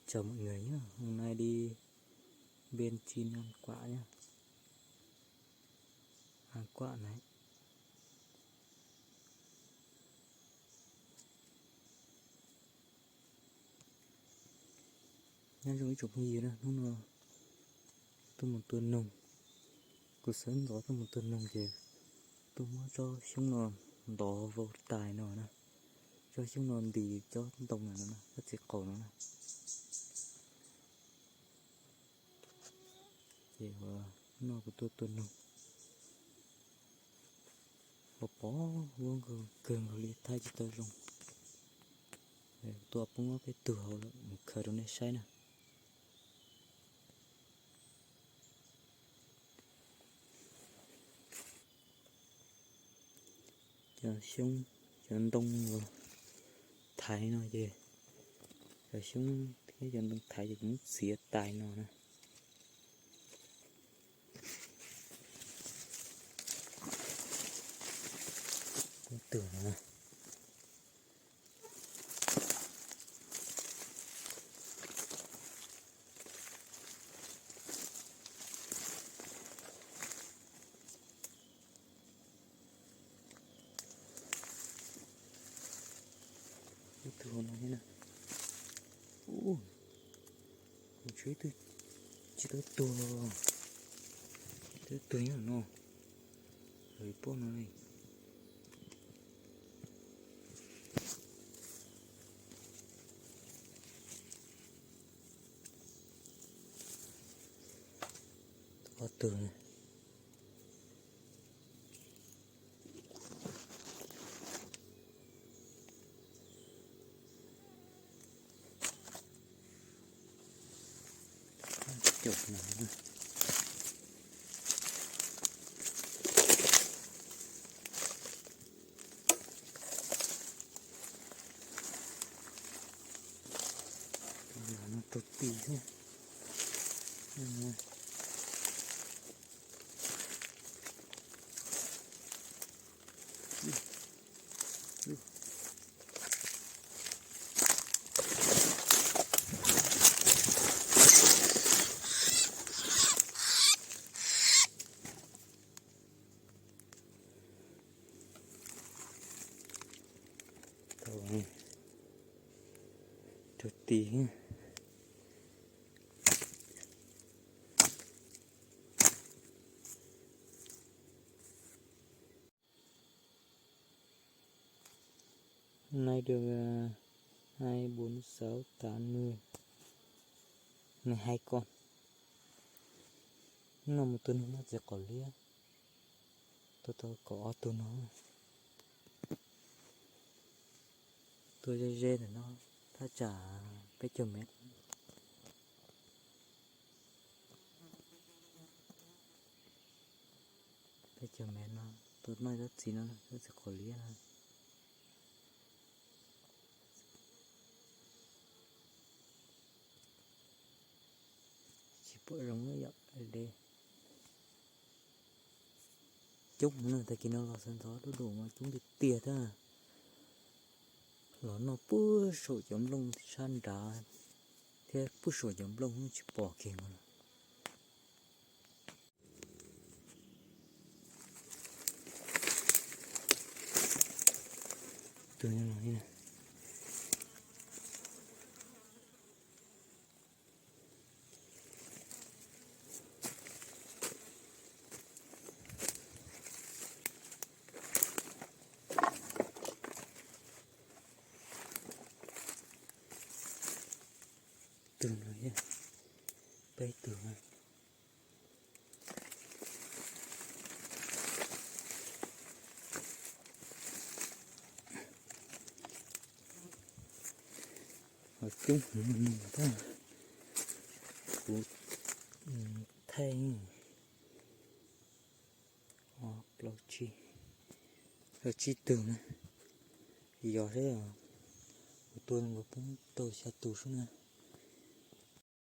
Chào mọi người nhé, hôm nay đi bên Chin ăn quả nhé. Ăn quả này. Nyob zoo ib tsoom phooj ywg na, hnub no tuaj mus tua noog. Kuv sawv ntxov tuaj mus tua noog ces tuaj muab tsob xyoob no ntov vau tais no na. Tsob xyoob no ntis tsob ntoo no, tsob txiv qaus no na. Ces hnub no kuv tuaj tua noog, pos pos huab kawg nkaus li, thaij tsis tau zoo. Tua poob ob peb tug hauv lawm, mus khaws rau nej saib na. Cov xyoob, cov ntoo uas thaiv no ces, cov xyoob thiab cov ntoo thaiv ces kuv muab txiav tais no na. Tus no na. Ib tug no thiab na. Ub, kuv tsis tau tuag, tsis tau tuag nyob no, lawv poj no li. Ob tug. Rau tis thiab. Rau tis. Hôm nay được, à, hai bốn sáu tám mười, mười hai con. Hnub no mus tua noog noj txiv qaum liab, tua tau kaum ob tug no. Tua ze ze ntawm no thaj tsam peb caug mev. Peb caug mev no, tua noj tsob txiv no, tsob txiv qaum liab no. Tsis pom zoo yom, de. Coob no, tag kis no los sawv ntxov dub dum mas coob tiag tiag thiab. Los noj puag saum cov nplooj sab nrad thiab puag saum cov nplooj tsis pom kiag no. Tus no los li na. Tus no thiab, peb tug na. Ho coob heev no tab, kuv thaij plaub tsib, plaub tsib tug na, yog thiab, kuv tua nkaus poob tau xya tus xwb na.